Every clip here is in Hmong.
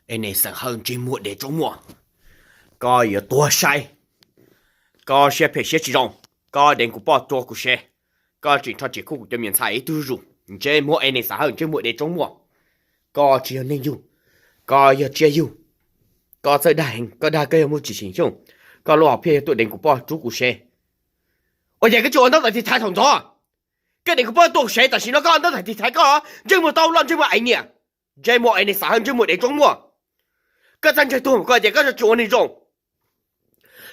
Es niag Xeem Hawj ntsej muag dev tsoob muaj, koj yuav tuag saib. Koj siab phem siab tsis zoo, koj deev kuv poj tua kuv sev, koj tseem rho tsev khuj kuv cov me ntxhais ib tug zuj zus. Ntsej muag es niag Xeem Hawj ntsej muag dev tsoob muaj, koj tsis yog neeg yug, koj yog tsiaj yug. Koj txawj dag heev, koj dag koj yog muaj tsis xyeem xyuj, koj lub hom phiaj yog tuaj deev kuv poj rub kuv sev. Ua cas koj tsis ua ntaub ntawv tiv thaiv thaum ntxov? Koj deev kuv poj tua kuv sev, tam sim no koj ua ntaub ntawv tiv thaiv koj, ntsej muag tau loj ntsej muag aiv niam. Ntsej muag es niag Xeem Hawj ntsej muag dev tsoob muaj. Koj txawj ntshai tuag mas koj tias koj tsis ua neeg zoo.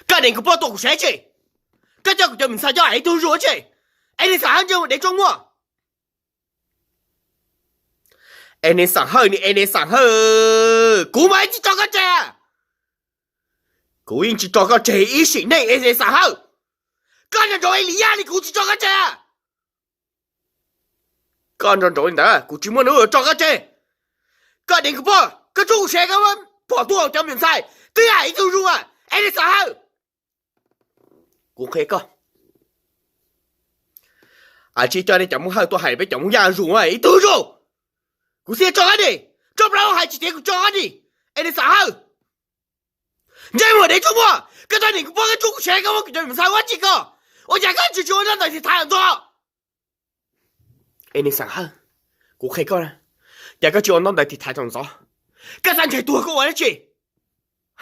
Koj deev kuv poj tua kuv sev tsi, koj coj kuv cov me ntxhais coj ib tug zuj zus tsi, es niag Xeem Hawj ntsej muag dev tsoob muaj. Es niag Xeem Hawj, niag es niag Xeem Hawj, kuv mas yeej tsis tso koj tseg. Kuv yeej tsis tso koj tseg ib sim neej es niag Xeem Hawj. Koj nco ntsoov ib li yam li kuv tsis tso koj tseg. Koj nco ntsoov li ntawd, kuv tsis muaj hnub tso koj tseg. Koj deev kuv poj, koj rub kuv sev, koj pom tuaj cov me ntxhais twb yam ib tug zuj zus, es niag Xeem Hawj. Kuv qhia koj, tsis coj nej cov Hmoob Hawj tuaj hais peb cov Hmoob Yaj zuj zus ib tug zuj zus. Kuv thiaj tso koj ni, tso plaub hais tsis tias kuv tso koj ni, es niag Xeem Hawj. Ntsej muag dev tsoob muaj, koj txawj deev kuv poj, koj rub kuv sev, koj muab kuv cov me ntxhais ua tsi koj, ua cas koj tsis tsis ua ntaub ntawv tiv thaiv thaum ntxov? Es niag Xeem Hawj, kuv qhia koj, cas koj tsis ua ntaub ntawv tiv thaiv thaum ntxov? Koj txawj ntshai tuag koj ua dab tsi?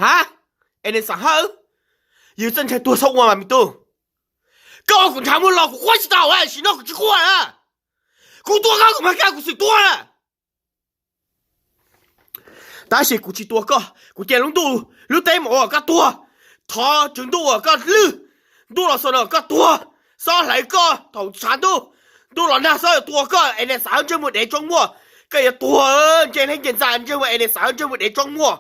Ha? Es niag Xeem Hawj, yus txawj ntshai tuag txhob ua mas me tub. Koj ua kuv ntshav muag los kuv quaj tsis tau, tam sim no kuv tsis quaj lawm. Kuv tua koj kuv mag kab kuv xwm tua lawm. Tab sis kuv tsis tua koj, kuv cia lub ntuj lub teb mus ua koj tuag. Thov tswv ntuj ua koj lwj, ntuj los xuas no koj tuag, xob hlawv koj thaum tshav ntuj, ntuj los nag xob yuav tua koj, es niag Xeem Hawj ntsej muag dev tsoob muaj. Koj yuav tuag ntsej hleb ntsej ntxa, ntsej muag es niag Xeem Hawj ntsej muag dev tsoob muaj.